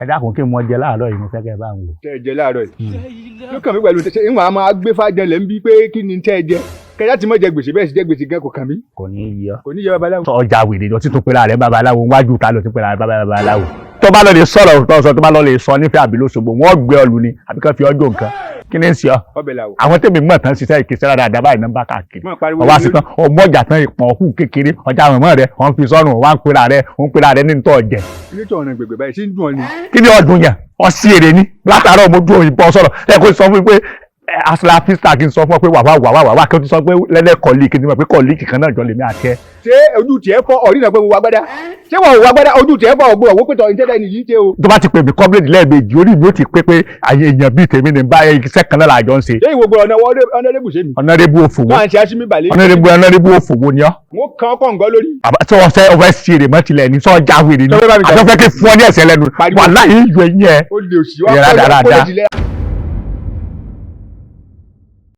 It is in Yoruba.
Ẹ dákun, kí n mọ jẹ láàárọ̀ yìí, mo fẹ́ kẹ́ ẹ bá ń wò. Tẹ́ ẹ jẹ láàárọ̀ yìí ló kàn mí pẹ̀lú ṣe ìwọ̀n a máa gbé fàjẹlẹ̀ ń bí pé kí ni tẹ́ ẹ jẹ kẹjá tí mo jẹ gbèsè, bẹ́ẹ̀ sì jẹ gbèsè gan kò kàn mí. Kò ní í yọ. Kò ní yẹ babaláwo. Ọjà wèrè lọ títún pera rẹ babaláwo, wájú ta ló ti pera rẹ babaláwo? Tó bá lọ lè sọ̀rọ̀ tó sọ, tó bá lọ lè sọ nífẹ̀ẹ́ àbí lóṣogbo, wọ́n gbé ọ lù ni àbí kàn fi ọjọ́ nǹkan. Kí ni ń ṣe ọ? Ọbẹ̀ làwọ̀. Àwọn tèmi mọ̀ tán ṣiṣẹ́ ìkẹsẹ̀ dáadáa báyìí náà ń bá káàkiri. Máa pariwo. Ọwọ́ àṣetán ọmọ ọjà tán, ìpọ̀n ọ̀hún kékeré ọjà àwọn ọmọ rẹ wọ́n fi sọ́run, wọ́n á ń pera rẹ, wọ́n ń pera rẹ ní ntọ́ jẹ. Ilé tó ọ̀nà gbègbè báyìí sí ń dùn ọ ni. Kí ni ọdún yẹn? Ọ sí èrè ní látàárọ̀, mo dúró ìbọn sọ̀rọ̀ ẹ kó sọ fún mi pé asilafista, kí n sọ fún ọ pé wàwá wàwá wàwá, kí o ti sọ pé lẹ́lẹ́ kọ̀líkì, kí n ti mọ̀ pé kọ̀líkì kan náà jọ lèmi àti ẹ. Ṣé ojú tiẹ̀ fọ́ ọ̀rí náà pé mo wá gbádá? Ṣé wọn ò wá gbádá? Ojú tiẹ̀ fọ́ ọ̀gbọ́n òwò pẹ̀tọ̀ ìtẹ́lẹ̀ nìyí ṣe o. Tó bá ti pè mí kọ́bílẹ̀dì lẹ́ẹ̀mejì, orí mi ó ti pé pé àyè èèyàn bíi tèmi ní bá iṣẹ́ kan náà làjọ ń ṣe. Ṣé ìwọ gbọ́dọ̀ ọ̀nàrẹ́bù ṣe mi? Ọ̀nàrẹ́bù òfòwò. Wọ́n à ń ṣe aṣímí balẹ̀. Ọ̀nàrẹ́bù òfòwò ni ọ́. Wọ́n kàn kọ̀ǹgọ́ lórí. Tí wọ́n fẹ́ ọfẹ́ sí èrè mọ́tìlẹ̀ ní sọ́jà wèrè ni. Tọ́pẹ́ bá mi jà. Àtọ́fẹ́ kí fún ọ ní ẹ̀sẹ̀ lẹ́nu. Pariwo. Wàláhì, ìjọ ẹ̀yìn ẹ̀. Ó lè òsì wá Ìyẹn kọ́ rádaràda. lè